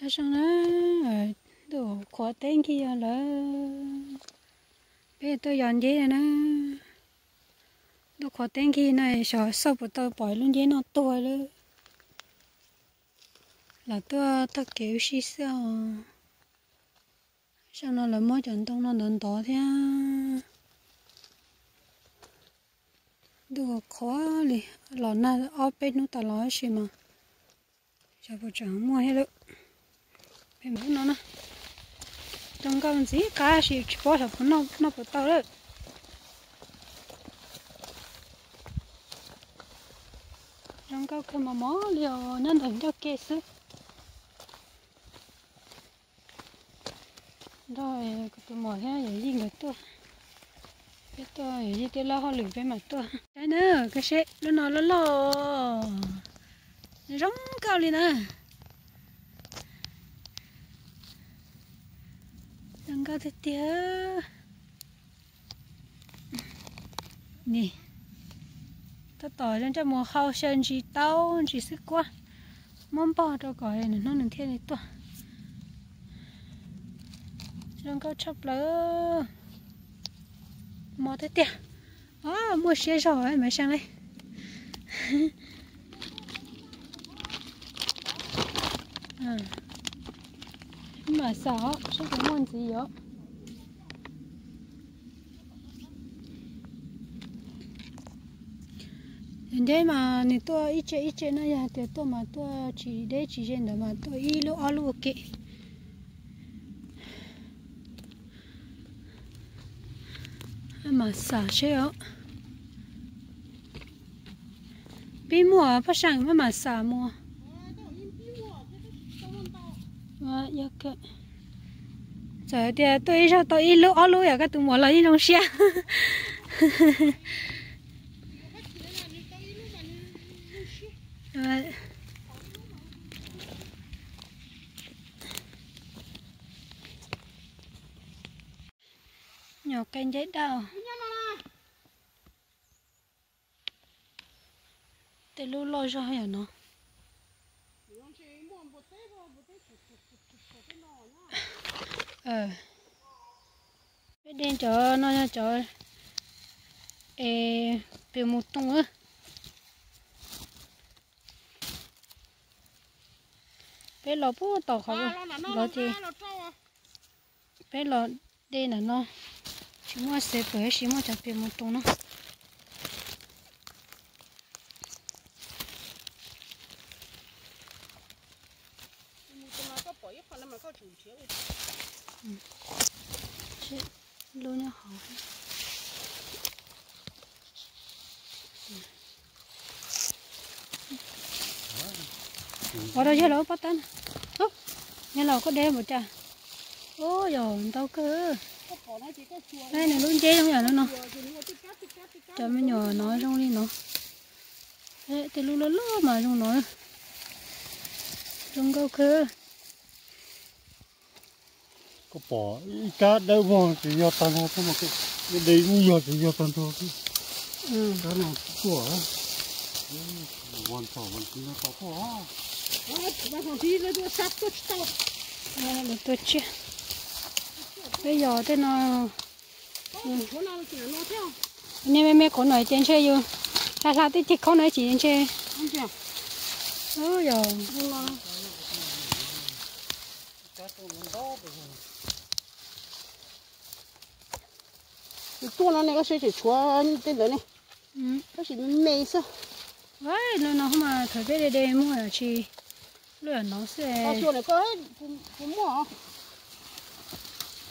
Zoo na, ntuj qhuav teb nkig lawm. Peb tuaj yos nceb na. Ntuj qhuav teb nkig no xyov xauj puas tau pom lub nceb no tuag lawm. Los tuaj taug kev ua si xwb os. Zoo no lawv muab cov ntoo no ntov ntov thiab. Ntuj qhuav li, los nag ob peb hnub tas los tab sis mas xyov puas tseem muaj thiab lawm. Peb mus no na, zoo nkauj ntxim qab sis tsis paub xyov puas noj puas tau lawm. Zoo nkauj kawg mos mos li os, nyob ntawm ncauj ke xwb. Nrog kuv tus muam thiab yawm yij nkawd tuaj. Peb tuaj yawm yij tej lub hauj lwm peb mam tuaj. Saib na, koj saib lub no loj loj, zoo nkauj li na. Zoo nkauj tiag tiag. Ni, tab tom zoo coj mus hau xyaw ntsis taub ntsis xwb kuab, muab npog rau kom nws hnub nws thiaj li tuaj. Zoo nkauj tshaj plaws, mos tiag tiag. Muaj siab zog mas seej li. Mam xam saib puas muaj ntxiv os. Nceb mas nws tuaj ib tse ib tse no, yog hais tias tuaj mas tuaj tsis deb tsis ze ntawd mas tuaj ib lub ob lub ua ke. Mam xam seb os. Pib muaj paj seem maj mam xam mus. Txawm tias tuaj ib zaug tau ib lub ob lub yom, koj tus muam los yeej zoo siab. Nyuam qe nceb daj. Tej lub loj zog yam no. Peb de cov no yog cov es pias mus tooj. Peb los puag tom qhov los ces peb los de ntawm no, tsis muaj xav pawg tab sis muaj cov pias mus tooj no. Lub nyob hauv. Ua rau yawg laus pob tawb na. Yawg laus koj de npaum cas? Ub, yog ntau kawg. Nws lub nceb zoo yam no no. Cov me nyuam no zoo li no. Tej lub loj loj mas zoo no. Zoo nkauj kawg. Koj pom ib kab dawb vog tsis yog tag nrho, de ib yog tsis yog tag nrho. Kab no tuaj, ua ntxhov ua ntxiv no tau tuaj. Lawv tuaj tsiaj. Peb yog tej no. Niag me me qhuav no ces ntshe yus hla hla tej ceg khaub no ces ntshe. Yog. Tuaj no ne, koj saib tseem tshuav tej ntawd ne. Tab sis me me xwb. Lub no mas thaum peb de de muag tsis, lub no xwb. Muaj,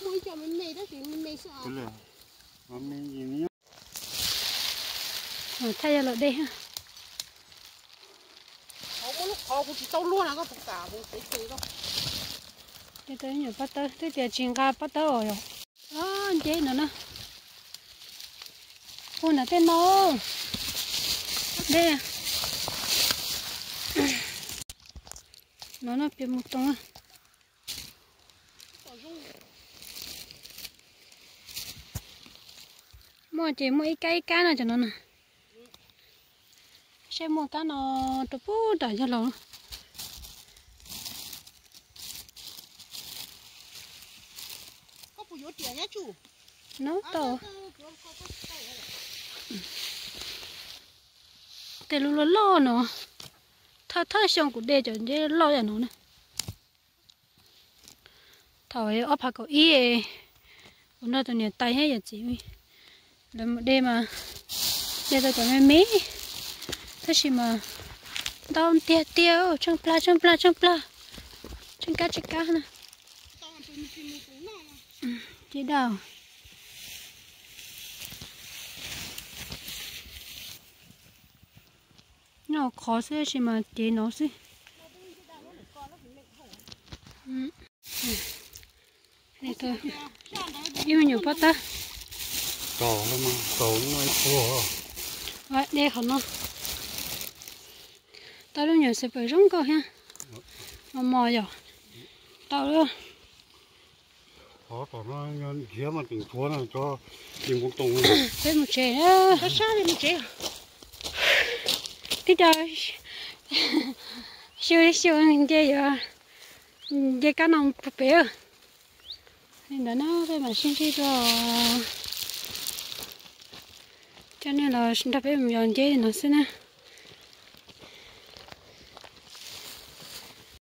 muaj ib co me me tab sis me me xwb. Thaij yog lawm dej. Muaj lub qhov kuv tsis tau luaj na, koj puas kam mus tev tes koj. Nyuam pob tawb twb tias tsis nqa pob tawb os yom. Nceb no na. Ua nram tej no. Dej. No no pias mus tooj. Muaj ces muaj ib kab ib kab no cov no na. Saib muaj kab no rau puag nram yawg laus. No tau. Tej lub loj loj no, thawj thawj xyoo kuv de cov nceb loj yam no na. Thaum ob phav kaum ib, kuv nrog tus niam tais thiab yawm txiv lawv mus de mas de tau cov me me, tab sis mas ntau tiag tiag, tsheej plag tsheej plag tsheej plag, tsheej kab tsheej kab na. Ces dab, nyob qhov xwb tab sis mas cev no xwb. Ib me nyuam pob tawb. De qhov no. Tau lub nyuam xav pawm zoo nkauj thiab. Mos mos yom. Tau lawm. Peb mus tsev. Tib co xyu xyu nce yuav nce kab no puag pem. Li ntawd na peb mam sib ntsib dua. Coj nej los nrog peb mus yos nceb no xwb na.